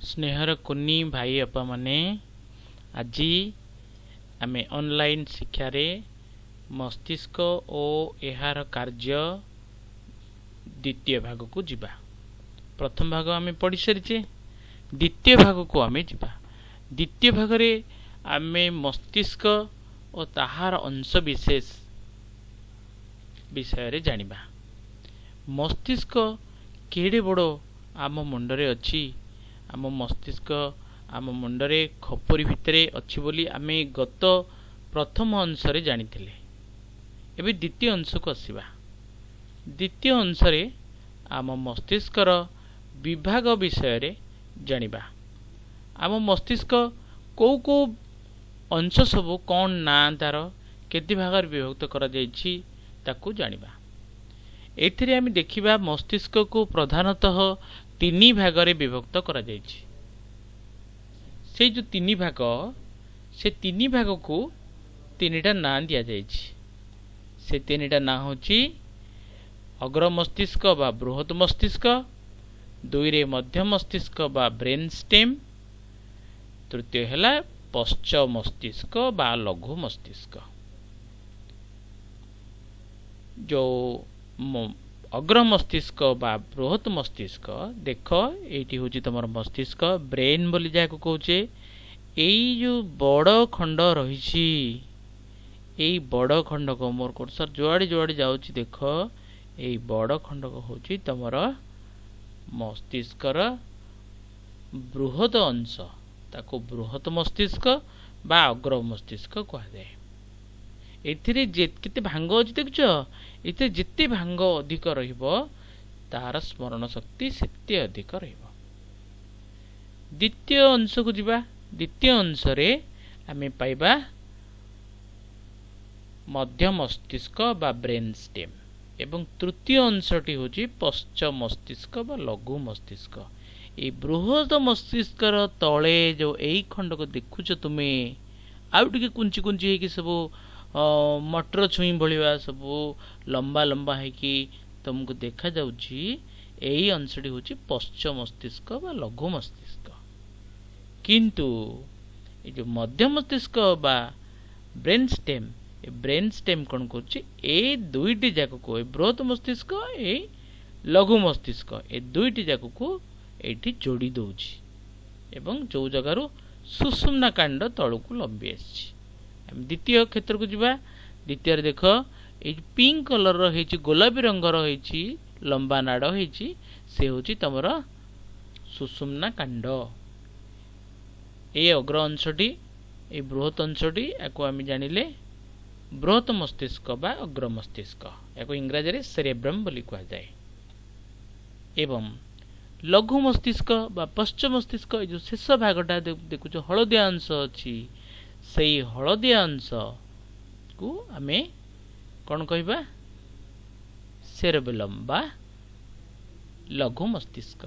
ସ୍ନେହର କୁନି ଭାଇ ଅପାମାନେ, ଆଜି ଆମେ ଅନଲାଇନ୍ ଶିକ୍ଷାରେ ମସ୍ତିଷ୍କ ଓ ଏହାର କାର୍ଯ୍ୟ ଦ୍ୱିତୀୟ ଭାଗକୁ ଯିବା। ପ୍ରଥମ ଭାଗ ଆମେ ପଢ଼ି ସାରିଛେ, ଦ୍ୱିତୀୟ ଭାଗକୁ ଆମେ ଯିବା। ଦ୍ୱିତୀୟ ଭାଗରେ ଆମେ ମସ୍ତିଷ୍କ ଓ ତାହାର ଅଂଶ ବିଶେଷ ବିଷୟରେ ଜାଣିବା। ମସ୍ତିଷ୍କ କେଡ଼େ ବଡ଼ ଆମ ମୁଣ୍ଡରେ ଅଛି। ଆମ ମସ୍ତିଷ୍କ ଆମ ମୁଣ୍ଡରେ ଖପୁରୀ ଭିତରେ ଅଛି ବୋଲି ଆମେ ଗତ ପ୍ରଥମ ଅଂଶରେ ଜାଣିଥିଲେ। ଏବେ ଦ୍ୱିତୀୟ ଅଂଶକୁ ଆସିବା। ଦ୍ୱିତୀୟ ଅଂଶରେ ଆମ ମସ୍ତିଷ୍କର ବିଭାଗ ବିଷୟରେ ଜାଣିବା। ଆମ ମସ୍ତିଷ୍କ କେଉଁ କେଉଁ ଅଂଶ ସବୁ, କ'ଣ ନାଁ ତାର, କେତେ ଭାଗରେ ବିଭକ୍ତ କରାଯାଇଛି ତାକୁ ଜାଣିବା। ଏଥିରେ ଆମେ ଦେଖିବା ମସ୍ତିଷ୍କକୁ ପ୍ରଧାନତଃ ତିନି ଭାଗରେ ବିଭକ୍ତ କରାଯାଇଛି। ସେଇ ଯେଉଁ ତିନି ଭାଗ, ସେ ତିନି ଭାଗକୁ ତିନିଟା ନାଁ ଦିଆଯାଇଛି। ସେ ତିନିଟା ନାଁ ହେଉଛି ଅଗ୍ର ମସ୍ତିଷ୍କ ବା ବୃହତ ମସ୍ତିଷ୍କ, ଦୁଇରେ ମଧ୍ୟ ମସ୍ତିଷ୍କ ବା ବ୍ରେନ୍ ଷ୍ଟେମ୍, ତୃତୀୟ ହେଲା ପଶ୍ଚ ମସ୍ତିଷ୍କ ବା ଲଘୁ ମସ୍ତିଷ୍କ। ଯେଉଁ ଅଗ୍ର ମସ୍ତିଷ୍କ ବା ବୃହତ ମସ୍ତିଷ୍କ, ଦେଖ ଏଇଠି ହେଉଛି ତୁମର ମସ୍ତିଷ୍କ, ବ୍ରେନ୍ ବୋଲି ଯାହାକୁ କହୁଛେ। ଏଇ ଯେଉଁ ବଡ଼ ଖଣ୍ଡ ରହିଛି, ଏଇ ବଡ଼ ଖଣ୍ଡକ, ମୋର କର୍ସର ଯୁଆଡ଼େ ଯୁଆଡ଼େ ଯାଉଛି ଦେଖ, ଏଇ ବଡ଼ ଖଣ୍ଡକ ହେଉଛି ତୁମର ମସ୍ତିଷ୍କର ବୃହତ ଅଂଶ। ତାକୁ ବୃହତ ମସ୍ତିଷ୍କ ବା ଅଗ୍ର ମସ୍ତିଷ୍କ କୁହାଯାଏ। ଏଥିରେ କେତେ ଭାଙ୍ଗ ଅଛି ଦେଖୁଛ? ଏଥିରେ ଯେତେ ଭାଙ୍ଗ ଅଧିକ ରହିବ, ତାହାର ସ୍ମରଣ ଶକ୍ତି ସେତେ ଅଧିକ ରହିବ। ଦ୍ୱିତୀୟ ଅଂଶକୁ ଯିବା। ଦ୍ୱିତୀୟ ଅଂଶରେ ଆମେ ପାଇବା ମଧ୍ୟ ମସ୍ତିଷ୍କ ବା ବ୍ରେନ୍ ଷ୍ଟେମ୍, ଏବଂ ତୃତୀୟ ଅଂଶଟି ହେଉଛି ପଶ୍ଚ ମସ୍ତିଷ୍କ ବା ଲଘୁ ମସ୍ତିଷ୍କ। ଏଇ ବୃହତ ମସ୍ତିଷ୍କର ତଳେ ଯେଉଁ ଏଇ ଖଣ୍ଡକ ଦେଖୁଛ ତୁମେ, ଆଉ ଟିକେ କୁଞ୍ଚି କୁଞ୍ଚି ହେଇକି ସବୁ ମଟର ଛୁଇଁ ଭଳିଆ ସବୁ ଲମ୍ବା ଲମ୍ବା ହେଇକି ତୁମକୁ ଦେଖାଯାଉଛି, ଏଇ ଅଂଶଟି ହେଉଛି ପଶ୍ଚ ମସ୍ତିଷ୍କ ବା ଲଘୁ ମସ୍ତିଷ୍କ। କିନ୍ତୁ ଏ ଯେଉଁ ମଧ୍ୟ ମସ୍ତିଷ୍କ ବା ବ୍ରେନ୍ ଷ୍ଟେମ୍, ଏ ବ୍ରେନ୍ ଷ୍ଟେମ୍ କ'ଣ କରୁଛି? ଏଇ ଦୁଇଟି ଯାକକୁ, ଏ ବୃହତ ମସ୍ତିଷ୍କ, ଏଇ ଲଘୁ ମସ୍ତିଷ୍କ, ଏ ଦୁଇଟି ଯାକକୁ ଏଇଠି ଯୋଡ଼ି ଦେଉଛି, ଏବଂ ଯେଉଁ ଜାଗାରୁ ସୁଷୁମ୍ନା କାଣ୍ଡ ତଳକୁ ଲମ୍ବି ଆସିଛି। ଆମେ ଦ୍ୱିତୀୟ କ୍ଷେତ୍ରକୁ ଯିବା। ଦ୍ୱିତୀୟରେ ଦେଖ, ଏଇ ପିଙ୍କ କଲର୍ର ହେଇଛି, ଗୋଲାପୀ ରଙ୍ଗର ହେଇଛି, ଲମ୍ବା ନାଡ଼ ହେଇଛି, ସେ ହେଉଛି ତମର ସୁଷୁମ୍ନା କାଣ୍ଡ। ଏଇ ଅଗ୍ର ଅଂଶଟି, ଏଇ ବୃହତ ଅଂଶଟି, ୟାକୁ ଆମେ ଜାଣିଲେ ବୃହତ ମସ୍ତିଷ୍କ ବା ଅଗ୍ର ମସ୍ତିଷ୍କ। ୟାକୁ ଇଂରାଜୀରେ ସେରେବ୍ରମ୍ ବୋଲି କୁହାଯାଏ। ଏବଂ ଲଘୁ ମସ୍ତିଷ୍କ ବା ପଶ୍ଚ ମସ୍ତିଷ୍କ, ଏ ଯେଉଁ ଶେଷ ଭାଗଟା ଦେଖୁଛ ହଳଦିଆ ଅଂଶ ଅଛି, ସେଇ ହଳଦିଆ ଅଂଶକୁ ଆମେ କ'ଣ କହିବା? ସେରେବେଲମ୍ ବା ଲଘୁ ମସ୍ତିଷ୍କ।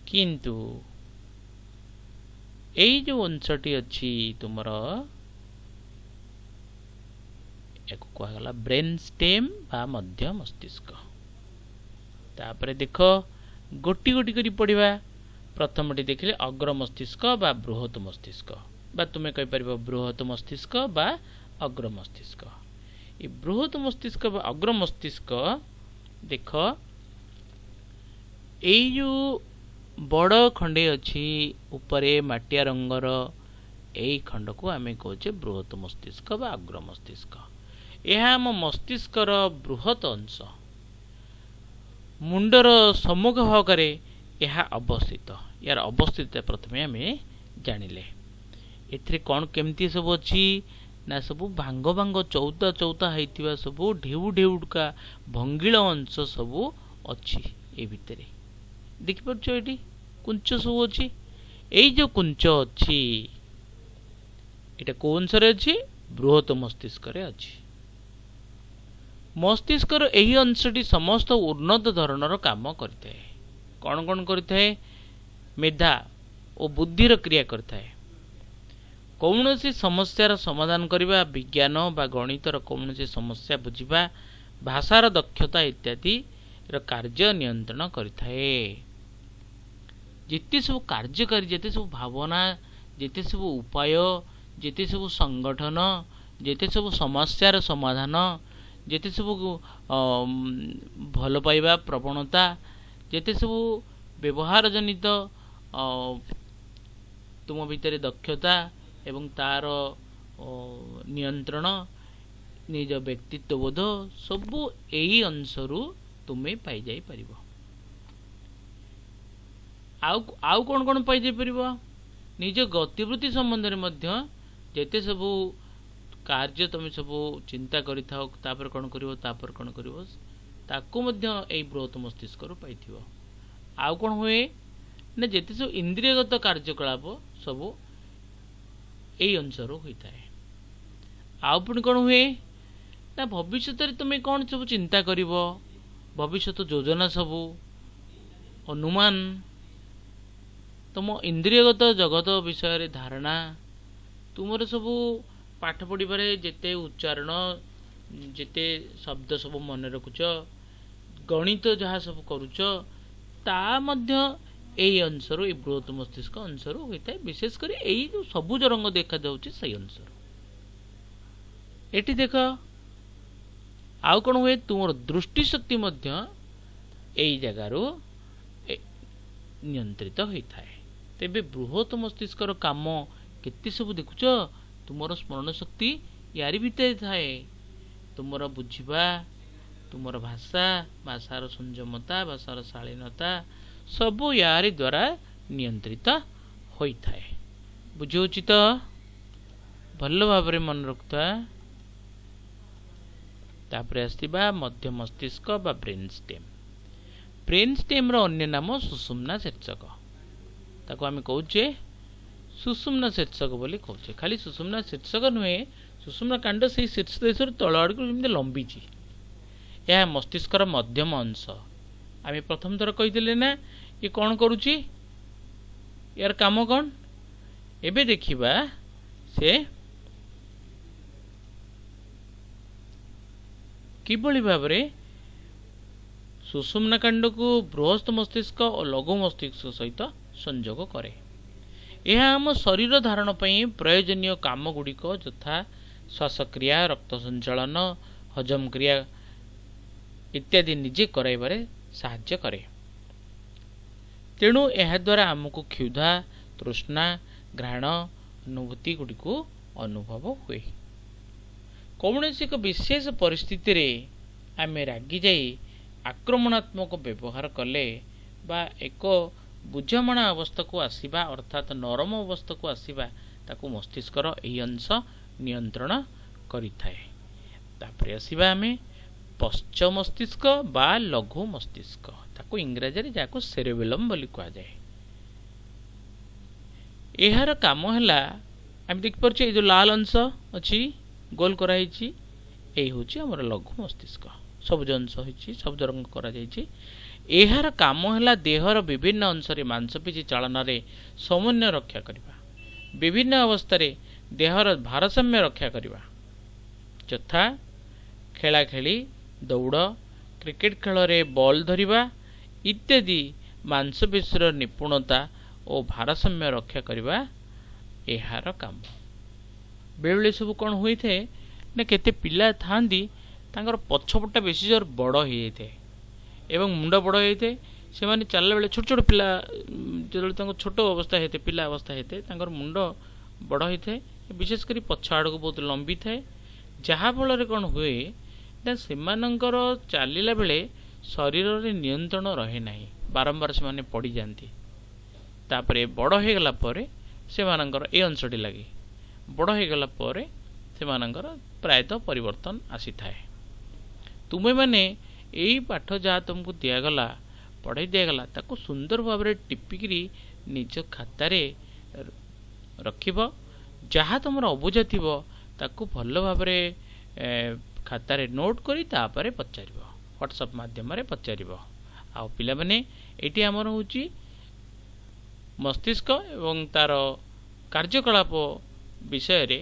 କିନ୍ତୁ ଏଇ ଯେଉଁ ଅଂଶଟି ଅଛି ତୁମର, ୟାକୁ କୁହାଗଲା ବ୍ରେନ୍ ଷ୍ଟେମ୍ ବା ମଧ୍ୟ ମସ୍ତିଷ୍କ। ତାପରେ ଦେଖ, ଗୋଟି ଗୋଟି କରି ପଢ଼ିବା। ପ୍ରଥମଟି ଦେଖିଲେ ଅଗ୍ର ମସ୍ତିଷ୍କ ବା ବୃହତ ମସ୍ତିଷ୍କ, ବା ତୁମେ କହିପାରିବ ବୃହତ ମସ୍ତିଷ୍କ ବା ଅଗ୍ର ମସ୍ତିଷ୍କ। ଏ ବୃହତ ମସ୍ତିଷ୍କ ବା ଅଗ୍ର ମସ୍ତିଷ୍କ ଦେଖ, ଏଇ ଯେଉଁ ବଡ଼ ଖଣ୍ଡେ ଅଛି ଉପରେ ମାଟିଆ ରଙ୍ଗର, ଏଇ ଖଣ୍ଡକୁ ଆମେ କହୁଛେ ବୃହତ ମସ୍ତିଷ୍କ ବା ଅଗ୍ର ମସ୍ତିଷ୍କ। ଏହା ଆମ ମସ୍ତିଷ୍କର ବୃହତ ଅଂଶ। ମୁଣ୍ଡର ସମ୍ମୁଖ ଭାଗରେ ଏହା ଅବସ୍ଥିତ। ଏହାର ଅବସ୍ଥିତ ପ୍ରଥମେ ଆମେ ଜାଣିଲେ। ଏଥିରେ କ'ଣ କେମିତି ସବୁ ଅଛି ନା, ସବୁ ଭାଙ୍ଗ ଭାଙ୍ଗ ଚଉତା ଚଉତା ହେଇଥିବା ସବୁ ଢେଉ ଢେଉକା ଭଙ୍ଗିଳ ଅଂଶ ସବୁ ଅଛି ଏ ଭିତରେ। ଦେଖିପାରୁଛ ଏଇଠି କୁଞ୍ଚ ସବୁ ଅଛି। ଏଇ ଯେଉଁ କୁଞ୍ଚ ଅଛି, ଏଇଟା କେଉଁ ଅଂଶରେ ଅଛି? ବୃହତ ମସ୍ତିଷ୍କରେ ଅଛି। ମସ୍ତିଷ୍କର ଏହି ଅଂଶଟି ସମସ୍ତ ଉନ୍ନତ ଧରଣର କାମ କରିଥାଏ। କ'ଣ କ'ଣ କରିଥାଏ? ମେଧା ଓ ବୁଦ୍ଧିର କ୍ରିୟା କରିଥାଏ। କୌଣସି ସମସ୍ୟାର ସମାଧାନ କରିବା, ବିଜ୍ଞାନ ବା ଗଣିତର କୌଣସି ସମସ୍ୟା ବୁଝିବା, ଭାଷାର ଦକ୍ଷତା ଇତ୍ୟାଦିର କାର୍ଯ୍ୟ ନିୟନ୍ତ୍ରଣ କରିଥାଏ। ଯେତେ ସବୁ କାର୍ଯ୍ୟକାରୀ, ଯେତେ ସବୁ ଭାବନା, ଯେତେ ସବୁ ଉପାୟ, ଯେତେ ସବୁ ସଂଗଠନ, ଯେତେ ସବୁ ସମସ୍ୟାର ସମାଧାନ, ଯେତେ ସବୁ ଭଲ ପାଇବା ପ୍ରବଣତା, ଯେତେ ସବୁ ବ୍ୟବହାର ଜନିତ ତୁମ ଭିତରେ ଦକ୍ଷତା ଏବଂ ତାର ନିୟନ୍ତ୍ରଣ, ନିଜ ବ୍ୟକ୍ତିତ୍ୱ ବୋଧ, ସବୁ ଏଇ ଅଂଶରୁ ତୁମେ ପାଇଯାଇପାରିବ। ଆଉ କ'ଣ କ'ଣ ପାଇଯାଇପାରିବ? ନିଜ ଗତିବୃତ୍ତି ସମ୍ବନ୍ଧରେ ମଧ୍ୟ ଯେତେ ସବୁ କାର୍ଯ୍ୟ ତୁମେ ସବୁ ଚିନ୍ତା କରିଥାଅ, ତାପରେ କ'ଣ କରିବ, ତାପରେ କ'ଣ କରିବ, ତାକୁ ମଧ୍ୟ ଏଇ ବୃହତ ମସ୍ତିଷ୍କରୁ ପାଇଥିବ। ଆଉ କ'ଣ ହୁଏ ନା ଯେତେ ସବୁ ଇନ୍ଦ୍ରିୟଗତ କାର୍ଯ୍ୟକଳାପ ସବୁ ଏଇ ଅଂଶରୁ ହୋଇଥାଏ। ଆଉ ପୁଣି କ'ଣ ହୁଏ ନା ଭବିଷ୍ୟତରେ ତୁମେ କ'ଣ ସବୁ ଚିନ୍ତା କରିବ, ଭବିଷ୍ୟତ ଯୋଜନା ସବୁ, ଅନୁମାନ, ତୁମ ଇନ୍ଦ୍ରିୟଗତ ଜଗତ ବିଷୟରେ ଧାରଣା, ତୁମର ସବୁ ପାଠ ପଢ଼ିବାରେ ଯେତେ ଉଚ୍ଚାରଣ, ଯେତେ ଶବ୍ଦ ସବୁ ମନେ ରଖୁଛ, ଗଣିତ ଯାହା ସବୁ କରୁଛ, ତା ମଧ୍ୟ ଏଇ ଅଂଶରୁ, ଏଇ ବୃହତ ମସ୍ତିଷ୍କ ଅଂଶରୁ ହୋଇଥାଏ। ବିଶେଷ କରି ଏଇ ଯେଉଁ ସବୁଜ ରଙ୍ଗ ଦେଖାଯାଉଛି ସେଇ ଅଂଶରୁ। ଏଠି ଦେଖ ଆଉ କ'ଣ ହୁଏ, ତୁମର ଦୃଷ୍ଟିଶକ୍ତି ମଧ୍ୟ ଏଇ ଜାଗାରୁ ନିୟନ୍ତ୍ରିତ ହୋଇଥାଏ। ତେବେ ବୃହତ ମସ୍ତିଷ୍କର କାମ କେତେ ସବୁ ଦେଖୁଛ? ତୁମର ସ୍ମରଣ ଶକ୍ତି ୟାରି ଭିତରେ ଥାଏ। ତୁମର ବୁଝିବା, ତୁମର ଭାଷା, ଭାଷାର ସଂଯମତା, ଭାଷାର ଶାଳୀନତା ସବୁ ୟାରି ଦ୍ୱାରା ନିୟନ୍ତ୍ରିତ ହୋଇଥାଏ। ବୁଝିହେଉଛି ତ? ଭଲ ଭାବରେ ମନେ ରଖୁଥା। ତାପରେ ଆସିବା ମଧ୍ୟ ମସ୍ତିଷ୍କ ବା ବ୍ରେନ୍ ଷ୍ଟେମ୍। ବ୍ରେନ୍ ଷ୍ଟେମ୍ର ଅନ୍ୟ ନାମ ସୁଷୁମ୍ନା ଶୀର୍ଷକ। ତାକୁ ଆମେ କହୁଛେ ସୁଷୁମ୍ନା ଶୀର୍ଷକ ବୋଲି କହୁଛେ। ଖାଲି ସୁଷୁମ୍ନା ଶୀର୍ଷକ ନୁହେଁ, ସୁଷୁମ୍ନା କାଣ୍ଡ ସେଇ ଶୀର୍ଷ ଦେଶରୁ ତଳ ଆଡ଼କୁ ଯେମିତି ଲମ୍ବିଛି। ଏହା ମସ୍ତିଷ୍କର ମଧ୍ୟମ ଅଂଶ। ଆମେ ପ୍ରଥମ ଥର କହିଥିଲେ ନା ଇଏ କ'ଣ କରୁଛି, ୟାର କାମ କ'ଣ? ଏବେ ଦେଖିବା ସେ କିଭଳି ଭାବରେ ସୁଷୁମ୍ନା କାଣ୍ଡକୁ ବୃହସ୍ତ ମସ୍ତିଷ୍କ ଓ ଲଘୁ ମସ୍ତିଷ୍କ ସହିତ ସଂଯୋଗ କରେ। ଏହା ଆମ ଶରୀର ଧାରଣ ପାଇଁ ପ୍ରୟୋଜନୀୟ କାମ ଗୁଡ଼ିକ ଯଥା ଶ୍ୱାସକ୍ରିୟା, ରକ୍ତ ସଞ୍ଚାଳନ, ହଜମ କ୍ରିୟା ଇତ୍ୟାଦି ନିଜେ କରାଇବାରେ ସାହାଯ୍ୟ କରେ। ତେଣୁ ଏହାଦ୍ୱାରା ଆମକୁ କ୍ଷୁଧା, ତୃଷ୍ଣା, ଘ୍ରାଣ ଅନୁଭୂତି ଗୁଡ଼ିକୁ ଅନୁଭବ ହୁଏ। କୌଣସି ଏକ ବିଶେଷ ପରିସ୍ଥିତିରେ ଆମେ ରାଗିଯାଇ ଆକ୍ରମଣାତ୍ମକ ବ୍ୟବହାର କଲେ ବା ଏକ ବୁଝାମଣା ଅବସ୍ଥାକୁ ଆସିବା, ଅର୍ଥାତ୍ ନରମ ଅବସ୍ଥାକୁ ଆସିବା, ତାକୁ ମସ୍ତିଷ୍କର ଏହି ଅଂଶ ନିୟନ୍ତ୍ରଣ କରିଥାଏ। ତାପରେ ଆସିବା ଆମେ ପଶ୍ଚ ମସ୍ତିଷ୍କ ବା ଲଘୁ ମସ୍ତିଷ୍କ, ତାକୁ ଇଂରାଜୀରେ ଯାହାକୁ ସେରେବେଲମ୍ ବୋଲି କୁହାଯାଏ। ଏହାର କାମ ହେଲା, ଆମେ ଦେଖିପାରୁଛେ ଏଇ ଯେଉଁ ଲାଲ ଅଂଶ ଅଛି, ଗୋଲ କରାହେଇଛି, ଏଇ ହେଉଛି ଆମର ଲଘୁ ମସ୍ତିଷ୍କ। ସବୁଜ ଅଂଶ ହୋଇଛି, ସବୁଜ ରଙ୍ଗ କରାଯାଇଛି। ଏହାର କାମ ହେଲା ଦେହର ବିଭିନ୍ନ ଅଂଶରେ ମାଂସପେଶୀ ଚାଳନାରେ ସମନ୍ୱୟ ରକ୍ଷା କରିବା, ବିଭିନ୍ନ ଅବସ୍ଥାରେ ଦେହର ଭାରସାମ୍ୟ ରକ୍ଷା କରିବା, ଯଥା ଖେଳାଖେଳି, ଦୌଡ଼, କ୍ରିକେଟ ଖେଳରେ ବଲ୍ ଧରିବା ଇତ୍ୟାଦି। ମାଂସପେଶୀର ନିପୁଣତା ଓ ଭାରସାମ୍ୟ ରକ୍ଷା କରିବା ଏହାର କାମ। ବେଳେବେଳେ ସବୁ କ'ଣ ହୋଇଥାଏ ନା, କେତେ ପିଲା ଥାଆନ୍ତି ତାଙ୍କର ପଛପଟଟା ବେଶୀ ଜୋର ବଡ଼ ହେଇଯାଇଥାଏ ଏବଂ ମୁଣ୍ଡ ବଡ଼ ହେଇଥାଏ। ସେମାନେ ଚାଲିଲା ବେଳେ ଛୋଟ ଛୋଟ ପିଲା, ଯେତେବେଳେ ତାଙ୍କ ଛୋଟ ଅବସ୍ଥା ହେଇଥାଏ, ପିଲା ଅବସ୍ଥା ହେଇଥାଏ, ତାଙ୍କର ମୁଣ୍ଡ ବଡ଼ ହେଇଥାଏ, ବିଶେଷ କରି ପଛ ଆଡ଼କୁ ବହୁତ ଲମ୍ବି ଥାଏ। ଯାହାଫଳରେ କ'ଣ ହୁଏ ନା ସେମାନଙ୍କର ଚାଲିଲା ବେଳେ ଶରୀରରେ ନିୟନ୍ତ୍ରଣ ରହେ ନାହିଁ, ବାରମ୍ବାର ସେମାନେ ପଡ଼ିଯାଆନ୍ତି। ତାପରେ ବଡ଼ ହେଇଗଲା ପରେ ସେମାନଙ୍କର ଏ ଅଂଶଟି ଲାଗେ, ବଡ଼ ହେଇଗଲା ପରେ ସେମାନଙ୍କର ପ୍ରାୟତଃ ପରିବର୍ତ୍ତନ ଆସିଥାଏ। ତୁମେମାନେ ଏଇ ପାଠ ଯାହା ତୁମକୁ ଦିଆଗଲା, ପଢ଼ାଇ ଦିଆଗଲା, ତାକୁ ସୁନ୍ଦର ଭାବରେ ଟିପିକିରି ନିଜ ଖାତାରେ ରଖିବ। ଯାହା ତୁମର ଅବୁଝା ଥିବ ତାକୁ ଭଲ ଭାବରେ ଖାତାରେ ନୋଟ୍ କରି ତାପରେ ପଚାରିବ, ହ୍ୱାଟ୍ସଆପ୍ ମାଧ୍ୟମରେ ପଚାରିବ। ଆଉ ପିଲାମାନେ, ଏଇଠି ଆମର ହେଉଛି ମସ୍ତିଷ୍କ ଏବଂ ତାର କାର୍ଯ୍ୟକଳାପ ବିଷୟରେ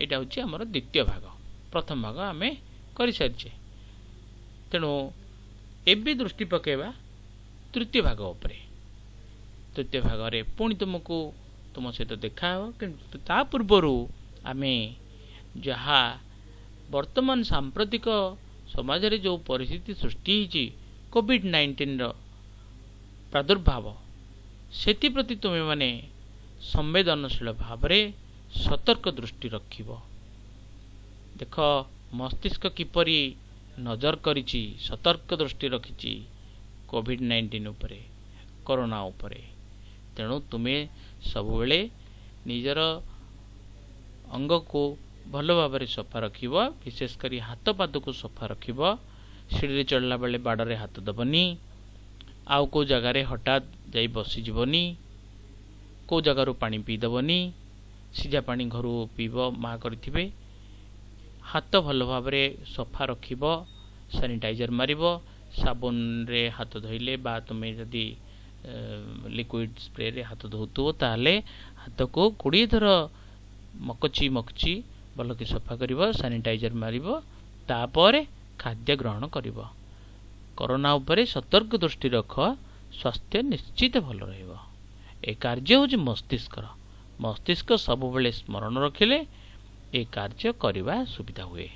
ଏଇଟା ହେଉଛି ଆମର ଦ୍ୱିତୀୟ ଭାଗ। ପ୍ରଥମ ଭାଗ ଆମେ କରିସାରିଛେ, ତେଣୁ ଏବେ ଦୃଷ୍ଟି ପକାଇବା ତୃତୀୟ ଭାଗ ଉପରେ। ତୃତୀୟ ଭାଗରେ ପୁଣି ତୁମକୁ ତୁମ ସହିତ ଦେଖାହେବ। କିନ୍ତୁ ତା ପୂର୍ବରୁ ଆମେ ଯାହା ବର୍ତ୍ତମାନ ସାମ୍ପ୍ରତିକ ସମାଜରେ ଯେଉଁ ପରିସ୍ଥିତି ସୃଷ୍ଟି ହେଇଛି କୋଭିଡ଼-19ର ପ୍ରାଦୁର୍ଭାବ, ସେଥିପ୍ରତି ତୁମେମାନେ ସମ୍ବେଦନଶୀଳ ଭାବରେ ସତର୍କ ଦୃଷ୍ଟି ରଖିବ। ଦେଖ, ମସ୍ତିଷ୍କ କିପରି ନଜର କରିଛି, ସତର୍କ ଦୃଷ୍ଟି ରଖିଛି କୋଭିଡ଼-19 ଉପରେ, କରୋନା ଉପରେ। ତେଣୁ ତୁମେ ସବୁବେଳେ ନିଜର ଅଙ୍ଗକୁ ଭଲ ଭାବରେ ସଫା ରଖିବ, ବିଶେଷ କରି ହାତ ପାଦକୁ ସଫା ରଖିବ। ସିଡ଼ିରେ ଚଢ଼ିଲା ବେଳେ ବାଡ଼ରେ ହାତ ଦେବନି, ଆଉ କେଉଁ ଜାଗାରେ ହଠାତ୍ ଯାଇ ବସିଯିବନି, କେଉଁ ଜାଗାରୁ ପାଣି ପିଇଦେବନି, ସିଝା ପାଣି ଘରୁ ପିଇବ, ମା କରିଥିବେ। ହାତ ଭଲ ଭାବରେ ସଫା ରଖିବ, ସାନିଟାଇଜର ମାରିବ, ସାବୁନରେ ହାତ ଧୋଇଲେ ବା ତୁମେ ଯଦି ଲିକ୍ୱିଡ଼ ସ୍ପ୍ରେରେ ହାତ ଧୋଉଥିବ, ତାହେଲେ ହାତକୁ 20 ଥର ମକଚି ମକଚି ଭଲକି ସଫା କରିବ, ସାନିଟାଇଜର ମାରିବ, ତାପରେ ଖାଦ୍ୟ ଗ୍ରହଣ କରିବ। କରୋନା ଉପରେ ସତର୍କ ଦୃଷ୍ଟି ରଖ, ସ୍ୱାସ୍ଥ୍ୟ ନିଶ୍ଚିତ ଭଲ ରହିବ। ଏ କାର୍ଯ୍ୟ ହେଉଛି ମସ୍ତିଷ୍କର। ମସ୍ତିଷ୍କ ସବୁବେଳେ ସ୍ମରଣ ରଖିଲେ ଏ କାର୍ଯ୍ୟ କରିବା ସୁବିଧା ହୁଏ।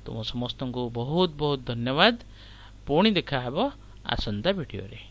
ତୁମ ସମସ୍ତଙ୍କୁ ବହୁତ ବହୁତ ଧନ୍ୟବାଦ। ପୁଣି ଦେଖାହେବ ଆସନ୍ତା ଭିଡ଼ିଓରେ।